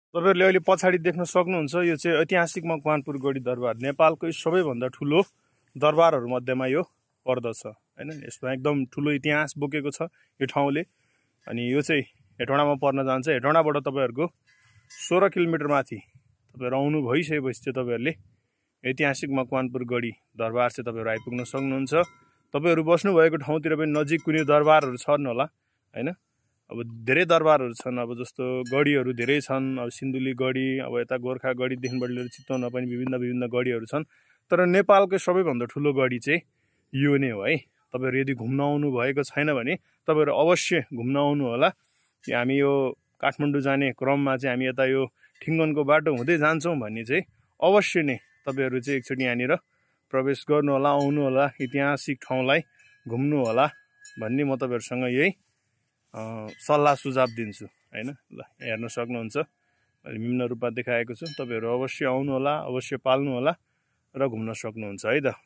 तपाईहरुले अहिले पछाडि देख्न सक्नुहुन्छ यो चाहिँ ऐतिहासिक मकवानपुर गढी दरबार नेपालकै सबैभन्दा ठुलो दरबारहरु मध्येमा यो पर्दछ हैन। यसमा एकदम ठुलो इतिहास बोकेको छ यो ठाउँले। अनि यो चाहिँ हेटौडामा पर्न जान्छ। हेटौडाबाट तपाईहरुको 16 किलोमिटर माथि तपाईहरु आउनु भइसकेपछि चाहिँ तपाईहरुले ऐतिहासिक मकवानपुर गढी दरबार चाहिँ तपाईहरु आइपुग्न सक्नुहुन्छ। तपाईहरु बस्नु भएको ठाउँतिर पनि नजिक कुनै दरबारहरु छन् होला हैन। अब धेरै दरबारहरु छन्, अब जस्तो गढीहरु धेरै छन्। अब सिन्धुली गढी, अब यता गोरखा गढीदेखिबाट लिएर चितवनमा पनि विभिन्न गढीहरु छन्। तर नेपालकै सबैभन्दा ठुलो गढी चाहिँ यो नै हो है। तपाईहरु यदि घुम्न आउनु भएको छैन भने तपाईहरु अवश्य घुम्न आउनु होला। हामी यो काठमाडौँ जाने क्रममा चाहिँ हामी यता यो ठिङ्गनको बाटो हुँदै जान्छौं भने चाहिँ अवश्य नै तपाईहरु चाहिँ एकचोटी यहाँनिर प्रवेश गर्नु होला, आउनु होला, ऐतिहासिक ठाउँलाई घुम्नु होला भन्ने म तपाईहरुसँग यही सल्लाह सुझाव दिन्छु हैन। ल हेर्न सक्नुहुन्छ मैले विभिन्न रूपमा देखाएको छु। तपाईहरु अवश्य आउनु होला, अवश्य पाल्नु होला र घुम्न सक्नुहुन्छ है त।